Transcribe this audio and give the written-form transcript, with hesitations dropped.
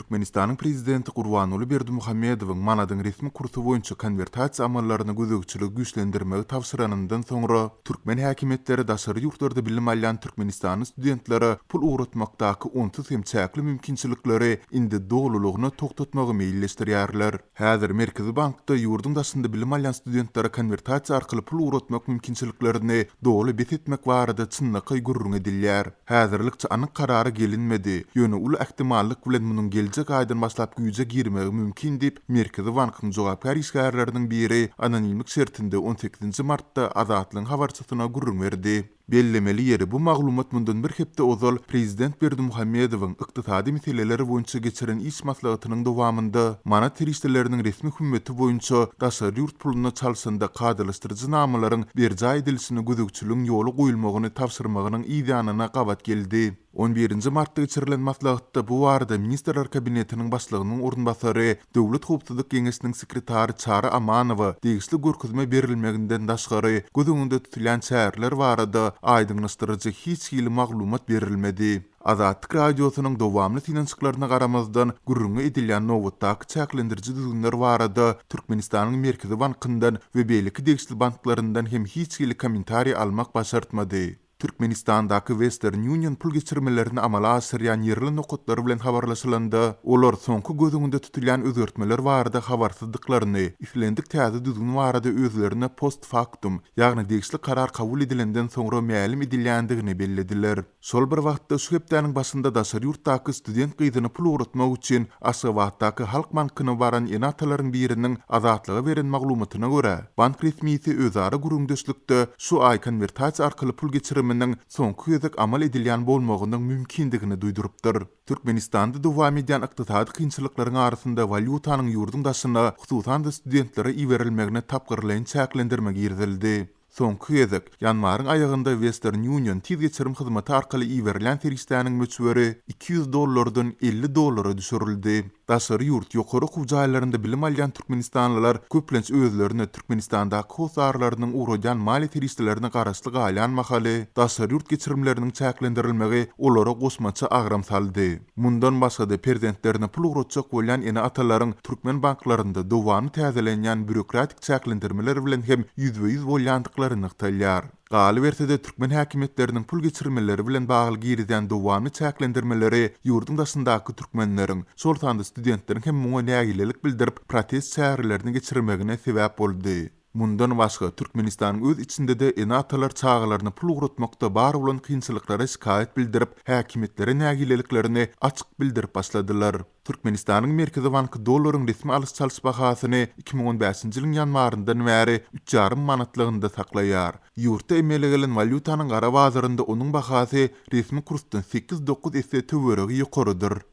Türkmenistanyň prezidenti Gurbanguly Berdimuhamedowyň manadyň resmi kursy boýunça konwertasiýa amallaryna gözegçiligi güýçlendirmegi tabşyranyndan soňra, türkmen häkimiýetleri daşary ýurtlarda bilim alýan türkmenistanly studentlere pul ugratmakdaky onsuz hem çäkli mümkinçilikleri indi dolulygyna togtatmagy meýilleşdirýärler. Häzir Merkezi bankda ýurduň daşynda bilim alýan studentlere konwertasiýa arkaly pul ugratmak mümkinçiliklerini doly bes etmek barada çynlakaý gürrüň edilýär. Häzirlikçe anyk karara gelinmedi, ýöne uly ähtimallyk bilen munuň geljek aýdan başlap güýje girmegi mümkin diýip, Merkezi bankyň jogapkär işgärleriniň biri anonimlik şertinde on sekizinji martda Azatlygyň habarçysyna gürrüň berdi. Bellemeli ýeri, bu maglumat mundan bir hepde ozal prezident Berdimuhamedowyň ykdysady meseleler boýunça geçiren iş maslahatynyň dowamynda manat serişdeleriniň resmi hümmeti boýunça daşary ýurt puluna çalşanda kadalaşdyryjy namalaryň berjaý edilişine gözegçiligiň ýola goýulmagyny tabşyrmagynyň yzýanyna gabat geldi. On birinji martda geçirilen maslahatda bu barada Ministrler Kabinetiniň Başlygynyň orunbasary, Döwlet howpsuzlyk geňeşiniň sekretary Çary Amanowa degişli görkezme berilmeginden daşgary, göz öňünde tutulýan çäreler barada aýdyňlaşdyryjy hiç hili maglumat berilmedi. Azatlyk Radiosynyň dowamly synanyşyklaryna garamazdan, gürrüňi edilýän nobatdaky çäklendiriji düzgünler barada Türkmenistanyň Merkezi bankyndan we beýleki degişli banklaryndan hem hiç hili kommentariý almak başartmady. Türkmenistandaky Western Union pul geçirmelerini amala aşyrýan ýerli nokatlar bilen habarlaşylanda, olar soňky göz öňünde tutulýan özgertmeler barada habarsyzdyklaryny, islendik täze düzgün barada özlerine post-factum, ýagny degişli karar kabul edilenden soňra mälim edilýändigini bellediler. Şol bir wagtda, şu hepdäniň başynda daşary ýurtdaky student gyzyna pul ugratmak üçin Aşgabatdaky Halk bankyna baran ene-atalaryň biriniň Azatlyga beren maglumatyna görä, bank resmisi özara gürrüňdeşlikde şu aý konwertasiýa arkaly pul geçiriminiň soňky gezek amal edilýän bolmagynyň mümkindigini duýdurypdyr. Türkmenistanda dowam edýän ykdysady kynçylyklaryň arasynda walýutanyň ýurduň daşyna, hususan-da studentlere iberilmegine tapgyrlaýyn çäklendirme girizildi. Soňky gezek, ýanwaryň aýagynda Western Union tiz geçirim hyzmaty arkaly iberilýän serişdäniň möçberi 200 dollardan 50 dollara düşürildi. Daşary ýurt ýokary okuw jaýlarynda bilim alýan türkmenistanlylar köplenç özlerine Türkmenistandaky hossarlarynyň ugradýan maliýe serişdelerine garaşly galýan mahaly, daşary ýurt geçirimleriniň çäklendirilmegi olara goşmaça agram saldy. Mundan başga-da, perzentlerine pul ugratjak bolýan ene-atalaryň türkmen banklarynda dowamly täzelenýän býurokratik çäklendirmeler bilen hem ýüzbe-ýüz bolýandyklary nygtalýar. Galyberse-de, türkmen häkimiýetleriniň pul geçirmeleri bilen bagly girizýän dowamly çäklendirmeleri ýurduň daşyndaky türkmenleriň, şol sanda studentleriň hem muňa nägilelik bildirip, protest çärelerini geçirmegine sebäp boldy. Mundan başga, Türkmenistanyň öz içinde-de ene-atalar çagalaryna pul ugratmakda bar bolan kynçylyklara şikaýat bildirip, häkimiýetlere nägileliklerini açyk bildirip başladylar. Türkmenistanyň Merkezi banky dollaryň resmi alyş-çalyş bahasyny 2015-nji ýylyň ýanwaryndan bäri üç ýarym manatlygynda saklaýar. Ýurtda emele gelen walýutanyň gara bazarynda onuň bahasy resmi kursdan sekiz-dokuz esse töweregi ýokarydyr.